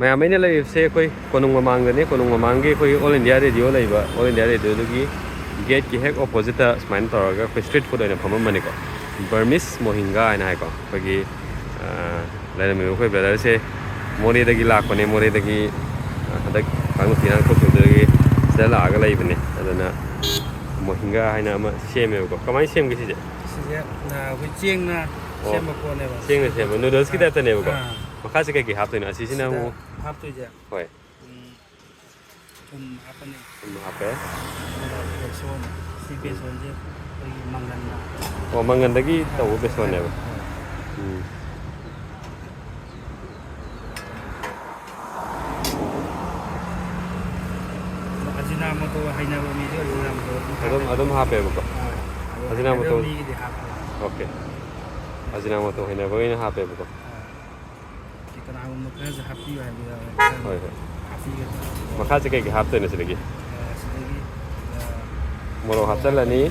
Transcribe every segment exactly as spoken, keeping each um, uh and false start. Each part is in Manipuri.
ꯃꯌꯥꯝ, ꯑꯩꯅ ꯂꯩꯔꯤꯕꯁꯦ ꯑꯩꯈꯣꯏ ꯀꯣꯅꯨꯡ ꯃꯃꯥꯡꯗꯅꯦ꯫ ꯀꯣꯅꯨꯡ ꯃꯃꯥꯡꯒꯤ ꯑꯩꯈꯣꯏ ꯑꯣꯜ ꯏꯟꯗꯤꯌꯥ ꯔꯦꯗꯤꯑꯣ ꯂꯩꯕ, ꯑꯣꯜ ꯏꯟꯗꯤꯌꯥ ꯔꯦꯗꯤꯑꯣꯗꯨꯒꯤ ꯒꯦꯠꯀꯤ ꯍꯦꯛ ꯑꯣꯄꯣꯖꯤꯠꯇ ꯁꯨꯃꯥꯏꯅ ꯇꯧꯔꯒ ꯑꯩꯈꯣꯏ ꯁ꯭ꯇ꯭ꯔꯤꯠ ꯐꯨꯗ ꯑꯣꯏꯅ ꯐꯝꯃꯝꯕꯅꯤꯀꯣ꯫ ꯕꯔꯃꯤꯁ ꯃꯣꯍꯤꯡꯒꯥ ꯍꯥꯏꯅ ꯍꯥꯏꯀꯣ꯫ ꯑꯩꯈꯣꯏꯒꯤ, ꯑ, ꯂꯩꯔꯝꯃꯤꯕ ꯑꯩꯈꯣꯏ ꯕ꯭ꯔꯗꯔꯁꯦ ꯃꯣꯔꯦꯗꯒꯤ ꯂꯥꯛꯄꯅꯦ꯫ ꯃꯣꯔꯦꯗꯒꯤ, ꯑ, ꯍꯟꯗꯛ ꯀꯥꯡꯂꯨꯞ ꯊꯤꯅ ꯊꯣꯛꯈꯤꯕꯗꯒꯤ ꯁꯤꯗ ꯂꯥꯛꯑꯒ ꯂꯩꯕꯅꯦ꯫ ꯑꯗꯨꯅ ꯃꯣꯍꯤꯡꯒꯥ ꯍꯥꯏꯅ ꯑꯃ ꯁꯦꯝꯃꯦꯕꯀꯣ꯫ ꯀꯃꯥꯏꯅ ꯁꯦꯝꯒꯦ ꯁꯤꯁꯦ? ꯁꯤꯁꯦ, ꯑ, ꯑꯩꯈꯣꯏ ꯆꯦꯡꯅ ꯑꯣ, ꯁꯦꯝꯕ ꯄꯣꯠꯅꯦꯕ꯫ ꯆꯦꯡꯅ ꯁꯦꯝꯕ꯫ ꯅꯨꯗꯜꯁꯀꯤ ꯑꯥ, ꯇꯥꯏꯞꯇꯅꯦꯕꯀꯣ꯫ ꯑꯥ꯫ ꯃꯈꯥꯁꯦ ꯀꯩꯀꯩ ꯍꯥꯞꯇꯣꯏꯅꯣ? ꯑꯁꯤꯁꯤꯅ ꯁꯤꯗ ꯑꯃꯨꯛ ꯍꯥꯞꯇꯣꯏꯁꯦ꯫ ꯍꯣꯏ꯫ ꯎꯝ, ꯊꯨꯝ ꯍꯥꯞꯄꯅꯤ꯫ ꯊꯨꯝ ꯍꯥꯞꯄꯦ꯫ ꯑꯗꯨꯒ ꯕꯦꯁꯣꯟ꯫ ꯁꯤ ꯕꯦꯁꯣꯟꯁꯦ ꯑꯩꯈꯣꯏꯒꯤ ꯃꯪꯒꯟꯅ꯫ ꯑꯣ, ꯃꯪꯒꯟꯗꯒꯤ ꯇꯧꯕ ꯕꯦꯁꯣꯟꯅꯦꯕ꯫ ꯎꯝ꯫ ꯑꯖꯤꯅꯥꯃꯣꯇꯣ ꯍꯩꯅꯕ ꯃꯤꯗꯤ ꯑꯖꯤꯅꯥꯃꯣꯇꯣ ꯑꯗꯨꯝ ꯑꯗꯨꯝ ꯍꯥꯞꯄꯦ꯫ ꯍꯥꯞꯄꯦꯕꯀꯣ? ꯑꯥ, ꯑꯗꯣ ꯑꯖꯤꯅꯥꯃꯣꯇꯣ꯫ ꯍꯩꯅꯗꯕ ꯃꯤꯒꯤꯗꯤ ꯍꯥꯞꯄꯣꯏ꯫ ꯑꯣꯀꯦ꯫ ꯑꯖꯤꯅꯥꯃꯣꯇꯣ ꯍꯩꯅꯕ ꯑꯣꯏꯅ ꯍꯥꯞꯄꯦꯕꯀꯣ꯫ ꯑꯥ꯫ ꯀꯅꯥꯒꯨꯝꯕ ꯈꯔꯁꯨ ꯍꯥꯞꯄꯤꯌꯨ ꯍꯥꯏꯕ ꯌꯥꯎꯋꯦ꯫ ꯍꯣꯏ, ꯍꯣꯏ꯫ ꯍꯥꯞꯄꯤꯒꯗ꯭ꯔꯥ? ꯃꯈꯥꯁꯦ ꯀꯩꯀꯩ ꯍꯥꯞꯇꯣꯏꯅꯣ ꯁꯤꯗꯒꯤ? ꯑꯥ, ꯁꯤꯗꯒꯤ, ꯑꯥ, ꯃꯣꯔꯣꯛ ꯍꯥꯞꯆꯜꯂꯅꯤ꯫ ꯎꯝ꯫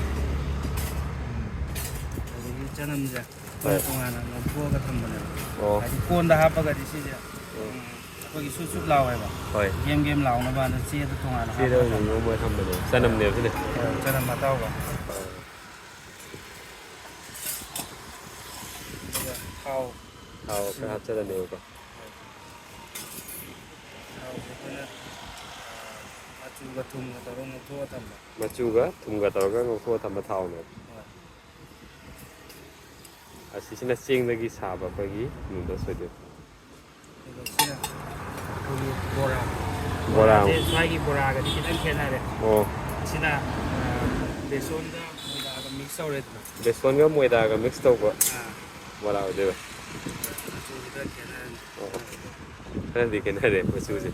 ꯑꯗꯒꯤ ꯆꯅꯝꯁꯦ ꯑꯩꯈꯣꯏꯅ ꯍꯣꯏ꯫ ꯇꯣꯉꯥꯟꯅ ꯉꯧꯊꯣꯛꯑꯒ ꯊꯝꯕꯅꯦꯕ꯫ ꯑꯣ꯫ ꯍꯥꯏꯗꯤ ꯀꯣꯟꯗ ꯍꯥꯞꯄꯒꯗꯤ ꯁꯤꯁꯦ, ꯑꯣ꯫ ꯎꯝ, ꯑꯩꯈꯣꯏꯒꯤ ꯁꯨꯞ ꯁꯨꯞ ꯂꯥꯎꯋꯦꯕ꯫ ꯍꯣꯏ꯫ ꯒꯦꯝ ꯒꯦꯝ ꯂꯥꯎꯅꯕꯅ ꯆꯦꯗ ꯇꯣꯉꯥꯟꯅ ꯆꯦꯗ ꯍꯥꯞꯄꯒ ꯑꯃꯨꯛ ꯊꯝꯕ꯫ ꯉꯧꯕ ꯊꯝꯕꯅꯦ꯫ ꯆꯅꯝꯅꯦꯕ ꯁꯤꯅ꯫ ꯍꯣꯏ, ꯆꯅꯝ ꯑꯇꯥꯎꯕ꯫ ꯍꯣꯏ꯫ ꯑꯗꯨꯒ ꯊꯥꯎ꯫ ꯊꯥꯎ ꯈꯔ ꯍꯥꯞꯆꯜꯂꯅꯦꯕꯀꯣ꯫ ꯊꯥꯎꯁꯦ ꯑꯩꯈꯣꯏꯅ, ꯑ, ꯃꯆꯨꯒ ꯊꯨꯝꯒ ꯇꯧꯔꯒ ꯉꯧꯊꯣꯛꯑ ꯊꯝꯕ꯫ ꯃꯆꯨꯒ ꯊꯨꯝꯒ ꯇꯧꯔꯒ ꯉꯧꯊꯣꯛꯑ ꯊꯝꯕ ꯊꯥꯎꯅꯦꯕ꯫ ꯍꯣꯏ꯫ ꯑꯁꯤꯁꯤꯅ ꯆꯦꯡꯗꯒꯤ ꯁꯥꯕ ꯑꯩꯈꯣꯏꯒꯤ ꯅꯨꯗꯜꯁ ꯑꯣꯏꯗꯣꯏꯕ꯫ ꯑꯗꯨꯒ ꯁꯤꯅ ꯑꯩꯈꯣꯏꯒꯤ ꯕꯣꯔꯥ꯫ ꯕꯣꯔꯥ꯫ ꯕꯣꯔꯥꯁꯦ ꯁ꯭ꯋꯥꯏꯒꯤ ꯕꯣꯔꯥꯒꯗꯤ ꯈꯤꯇꯪ ꯈꯦꯠꯅꯔꯦ꯫ ꯑꯣ꯫ ꯁꯤꯅ, ꯑ, ꯕꯦꯁꯣꯟꯒ ꯃꯣꯏꯗꯥꯒ ꯃꯤꯛꯁ ꯇꯧꯔꯦꯗꯅ꯫ ꯕꯦꯁꯣꯟꯒ ꯃꯣꯏꯗꯥꯒ ꯃꯤꯛꯁ ꯇꯧꯕ ꯑꯥ꯫ ꯕꯣꯔꯥ ꯑꯣꯏꯗꯣꯏꯕ꯫ ꯃꯆꯨꯁꯦ ꯈꯔ ꯈꯦꯠꯅꯔꯅꯤ꯫ ꯑꯣ꯫ ꯈꯔꯗꯤ ꯈꯦꯠꯅꯔꯦ ꯃꯆꯨꯁꯦ꯫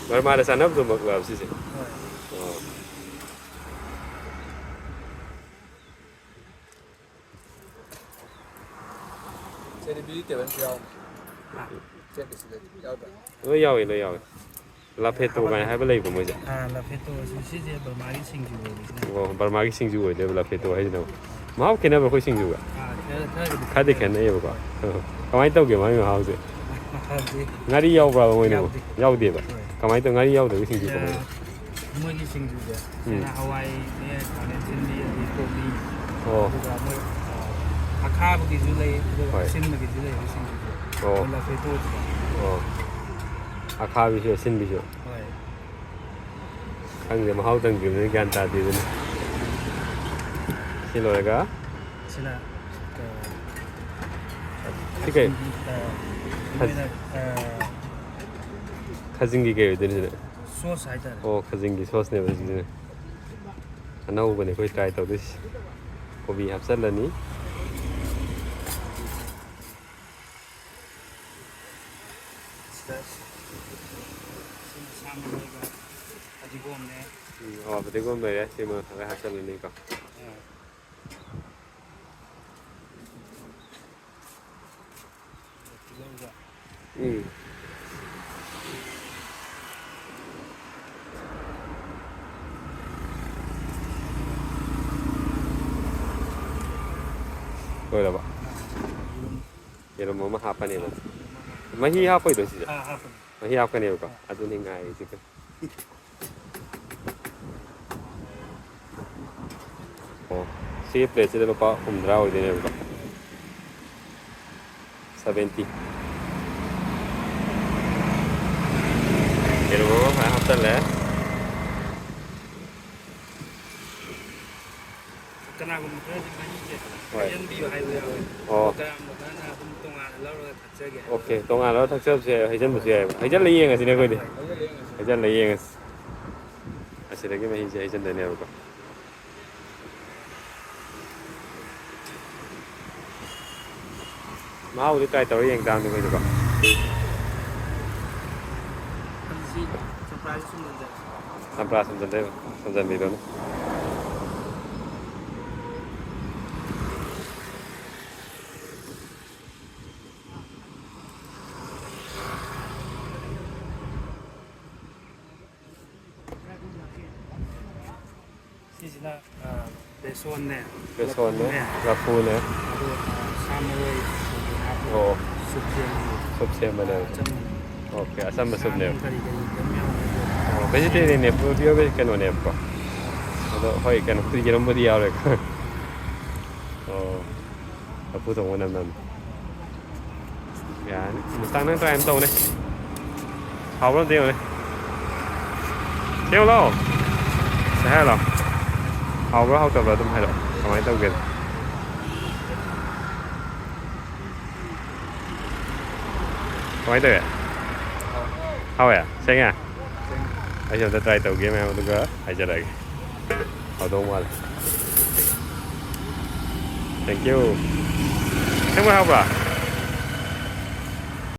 ꯕꯔꯃꯥꯗ ꯆꯥꯅꯕꯗꯨꯃꯛꯂꯕ ꯁꯤꯁꯦ? ꯍꯣꯏ꯫ ꯑꯣ꯫ ꯁꯤꯗꯤ ꯚꯤꯖꯤꯇꯦꯕꯜꯁꯨ ꯌꯥꯎꯕꯅꯦ꯫ ꯍꯥ? ꯆꯦꯛ ꯑꯁꯤꯗꯗꯤ ꯌꯥꯎꯗ꯭ꯔꯥ? ꯂꯣꯏ ꯌꯥꯎꯏ, ꯂꯣꯏ ꯌꯥꯎꯏ꯫ ꯂꯥꯐꯦꯇꯣ ꯀꯥꯏꯅ ꯍꯥꯏꯕ ꯂꯩꯕ ꯃꯣꯏꯁꯦ? ꯑꯥ, ꯂꯥꯐꯦꯇꯣ꯫ ꯁꯤꯁꯦ ꯕꯔꯃꯥꯒꯤ ꯁꯤꯡꯖꯨ ꯑꯣꯏꯕꯁꯤꯅ꯫ ꯑꯣ, ꯕꯔꯃꯥꯒꯤ ꯁꯤꯡꯖꯨ ꯑꯣꯏꯗꯣꯏꯕ ꯂꯥꯐꯦꯇꯣ ꯍꯥꯏꯁꯤꯅ꯫ ꯃꯍꯥꯎ ꯈꯦꯠꯅꯕ꯭ꯔꯥ ꯑꯩꯈꯣꯏ ꯁꯤꯡꯖꯨꯒ? ꯑꯥ, ꯈꯔ, ꯈꯔꯕꯨꯗꯤ ꯈꯔꯗꯤ ꯈꯦꯠꯅꯩ꯫ ꯈꯦꯠꯅꯩꯌꯦꯕꯀꯣ꯫ ꯍꯣꯏ꯫ ꯀꯃꯥꯏꯅ ꯇꯧꯒꯦ ꯃꯥꯒꯤ ꯃꯍꯥꯎꯁꯦ? ꯍꯥꯏꯕꯗꯤ ꯉꯥꯔꯤ ꯌꯥꯎꯕ꯭ꯔꯥ ꯃꯣꯏꯅꯕꯨ? ꯌꯥꯎꯗꯦ꯫ ꯌꯥꯎꯗꯦꯕ? ꯍꯣꯏ꯫ ꯀꯃꯥꯏꯅ ꯇꯧ? ꯉꯥꯔꯤ ꯌꯥꯎꯗꯕꯒꯤ ꯁꯤꯡꯖꯨ ꯀꯃꯥꯏꯅ? ꯃꯣꯏꯒꯤ ꯁꯤꯡꯖꯨꯁꯦ ꯎꯝ꯫ ꯁꯤꯅ ꯍꯋꯥꯏꯅꯦ, ꯈꯥꯃꯦꯟ ꯑꯁꯤꯟꯕꯤ, ꯑꯗꯒꯤ ꯀꯣꯕꯤ, ꯑꯣ꯫ ꯑꯗꯨꯒ ꯃꯣꯏ ꯑ, ꯑꯈꯥꯕꯒꯤꯁꯨ ꯂꯩ, ꯑꯗꯨꯒ ꯍꯣꯏ꯫ ꯑꯁꯤꯟꯕꯒꯤꯁꯨ ꯂꯩ ꯁꯤꯡꯖꯨꯁꯦ꯫ ꯑꯣ꯫ ꯃꯨꯜꯂ ꯐꯦꯠꯇꯣꯛꯑꯁꯤꯗ꯫ ꯑꯣ꯫ ꯑꯈꯥꯕꯤꯁꯨ ꯑꯁꯤꯟꯕꯤꯁꯨ꯫ ꯍꯣꯏ꯫ ꯈꯪꯗꯦ, ꯃꯍꯥꯎ ꯇꯪꯗ꯭ꯔꯤꯕꯅꯤꯅ ꯒ꯭ꯌꯥꯟ ꯇꯥꯗ꯭ꯔꯤꯕꯅꯤ꯫ ꯁꯤ ꯂꯣꯏꯔꯒ ꯁꯤꯅ ꯑ, ꯁꯤ ꯀꯩ? ꯑ, ꯈꯖ- ꯃꯣꯏꯅ ꯑ, ꯈꯥꯖꯤꯡꯒꯤ ꯀꯩ ꯑꯣꯏꯗꯣꯏꯅꯣ ꯁꯤꯅ? ꯁꯣꯁ ꯍꯥꯏꯇꯥꯔꯦ꯫ ꯑꯣ, ꯈꯥꯖꯤꯡꯒꯤ ꯁꯣꯁꯅꯦꯕ ꯁꯤꯁꯤꯅ꯫ ꯑꯅꯧꯕꯅꯦ ꯑꯩꯈꯣꯏ ꯇ꯭ꯔꯥꯏ ꯇꯧꯗꯣꯏꯁꯦ꯫ ꯀꯣꯕꯤ ꯍꯥꯞꯆꯤꯜꯂꯅꯤ꯫ ꯁꯤꯗ ꯁꯤꯅ ꯁꯥ ꯃꯔꯣꯏꯒ ꯐꯗꯤꯒꯣꯝꯅꯦ꯫ ꯎꯝ, ꯑꯣ, ꯐꯗꯤꯒꯣꯝ ꯂꯩꯔꯦ꯫ ꯁꯤꯃ ꯈꯔ ꯍꯥꯞꯆꯤꯜꯂꯅꯤꯀꯣ꯫ ꯑ, ꯇꯤꯜꯍꯧꯒ꯫ ꯎꯝ꯫ ꯂꯣꯏꯔꯕ? ꯌꯦꯔꯨꯝ ꯑꯃ ꯍꯥꯞꯄꯅꯦꯕ꯫ ꯃꯍꯤ ꯍꯥꯞꯄꯣꯏꯗ꯭ꯔꯣ ꯁꯤꯁꯦ? ꯑꯥ, ꯍꯥꯞꯄꯅꯤ꯫ ꯃꯍꯤ ꯍꯥꯞꯀꯅꯦꯕꯀꯣ꯫ ꯑꯗꯨꯅꯤ ꯉꯥꯏꯔꯤꯁꯦ ꯑꯩꯈꯣꯏ꯫ ꯑꯣ, ꯁꯤꯒꯤ ꯄ꯭ꯂꯦꯠꯁꯤꯗ ꯂꯨꯄꯥ ꯍꯨꯝꯗ꯭ꯔꯥ ꯑꯣꯏꯗꯣꯏꯅꯦꯕꯀꯣ꯫ ꯁꯚꯦꯟꯇꯤ꯫ ꯌꯦꯔꯨꯝ ꯑꯃ ꯐꯖꯅ ꯍꯥꯞꯆꯜꯂꯦ꯫ ꯀꯅꯥꯒꯨꯝꯕ ꯈꯔꯗꯤ ꯃꯍꯤꯁꯦ ꯍꯣꯏ꯫ ꯍꯩꯖꯤꯟꯕꯤꯌꯨ ꯍꯥꯏꯕ ꯌꯥꯎꯋꯦ꯫ ꯑꯣ꯫ ꯀꯅꯥꯒꯨꯝꯕ ꯈꯔꯅ ꯑꯗꯨꯝ ꯇꯣꯉꯥꯟꯅ ꯂꯧꯔꯒ ꯊꯛꯆꯒꯦ ꯍꯥꯏꯕ ꯑꯣꯀꯦ, ꯌꯥꯎꯋꯦ꯫ ꯇꯣꯉꯥꯟꯅ ꯂꯧꯔ ꯊꯛꯆꯕꯁꯨ ꯌꯥꯏ, ꯍꯩꯖꯟꯕꯁꯨ ꯌꯥꯏꯑꯕ꯫ ꯍꯩꯖꯜꯂ ꯌꯦꯡꯉꯁꯤꯅꯦ ꯑꯩꯈꯣꯏꯗꯤ꯫ ꯍꯣꯏ, ꯍꯩꯖꯜꯂ ꯌꯦꯡꯉꯁꯤ꯫ ꯍꯩꯖꯜꯂ ꯌꯦꯡꯉꯁꯤ꯫ ꯑꯁꯤꯗꯒꯤ ꯃꯍꯤꯁꯦ ꯍꯩꯖꯤꯟꯗꯣꯏꯅꯦꯕꯀꯣ꯫ ꯃꯍꯥꯎꯗꯤ ꯇ꯭ꯔꯥꯏ ꯇꯧꯔ ꯌꯦꯡ ꯇꯥꯕꯅꯤ ꯑꯩꯈꯣꯏꯁꯨꯀꯣ꯫ ꯑꯗꯨ ꯁꯤ ꯆꯝꯄ꯭ꯔꯥꯁꯦ ꯁꯨꯝ ꯅꯝꯖꯔꯦ꯫ ꯆꯝꯄ꯭ꯔꯥ ꯁꯨꯝꯖꯟꯗꯣꯏꯕ, ꯁꯨꯝꯖꯟꯕꯤꯔꯣꯅꯦ꯫ ꯁꯤꯁꯤꯅ ꯑ, ꯕꯦꯁꯣꯟꯅꯦ, ꯕꯦꯁꯣꯟꯅꯦ, ꯂꯐꯨꯅꯦ, ꯂꯐꯨꯅꯦ꯫ ꯑꯗꯨꯒ ꯑ, ꯁꯥ ꯃꯔꯣꯏ ꯍꯥꯞꯄ ꯑꯣ꯫ ꯁꯨꯞ ꯁꯦꯝꯕ꯫ ꯁꯨꯞ ꯁꯦꯝꯕꯅꯦꯕ꯫ ꯑꯆꯝꯕ ꯑꯣꯀꯦ, ꯑꯆꯝꯕ ꯁꯨꯞꯅꯦꯕ꯫ ꯀꯔꯤ ꯀꯔꯤ ꯀꯩꯝ ꯌꯥꯎꯗꯕꯤꯗ꯫ ꯑꯣ, ꯚꯦꯖꯤꯇꯦꯔꯤꯌꯟꯅꯦ, ꯄꯤꯌꯣꯔ ꯚꯦꯖ ꯀꯩꯅꯣꯅꯦꯕꯀꯣ꯫ ꯑꯗꯣ ꯍꯣꯏ, ꯀꯩꯅꯣ, ꯌꯦꯔꯨꯝꯕꯨꯗꯤ ꯌꯥꯎꯔꯦꯀꯣ꯫ ꯑꯣ, ꯂꯐꯨ ꯊꯣꯡꯕ ꯅꯝ ꯅꯝ꯫ ꯌꯥꯅꯤ꯫ ꯃꯇꯥꯡ ꯅꯪ ꯇ꯭ꯔꯥꯏ ꯑꯃ ꯇꯧꯅꯦ꯫ ꯍꯥꯎꯕ꯭ꯔꯥ ꯑꯝꯇ ꯌꯦꯡꯉꯨꯅꯦ꯫ ꯁꯦꯝꯃꯨ ꯂꯥꯛꯑꯣ꯫ ꯁꯦ ꯍꯥꯏꯔꯣ꯫ ꯍꯥꯎꯕ꯭ꯔꯥ ꯍꯥꯎꯇꯕ꯭ꯔꯥ ꯑꯗꯨꯝ ꯍꯥꯏꯔꯛꯑꯣ꯫ ꯀꯃꯥꯏꯅ ꯇꯧꯒꯦ? ꯀꯃꯥꯏꯅ ꯇꯧꯋꯦ? ꯍꯥꯎꯋꯦ? ꯁꯦꯡꯉꯦ? ꯑꯩꯁꯨ ꯑꯝꯇ ꯇ꯭ꯔꯥꯏ ꯇꯧꯒꯦ ꯃꯌꯥꯝ, ꯑꯗꯨꯒ ꯍꯥꯏꯖꯔꯛꯑꯒꯦ꯫ ꯍꯥꯎꯗꯧ ꯃꯥꯜꯂꯦ꯫ Thank you꯫ ꯑꯁꯦꯡꯕꯩ ꯍꯥꯎꯕ꯭ꯔꯥ?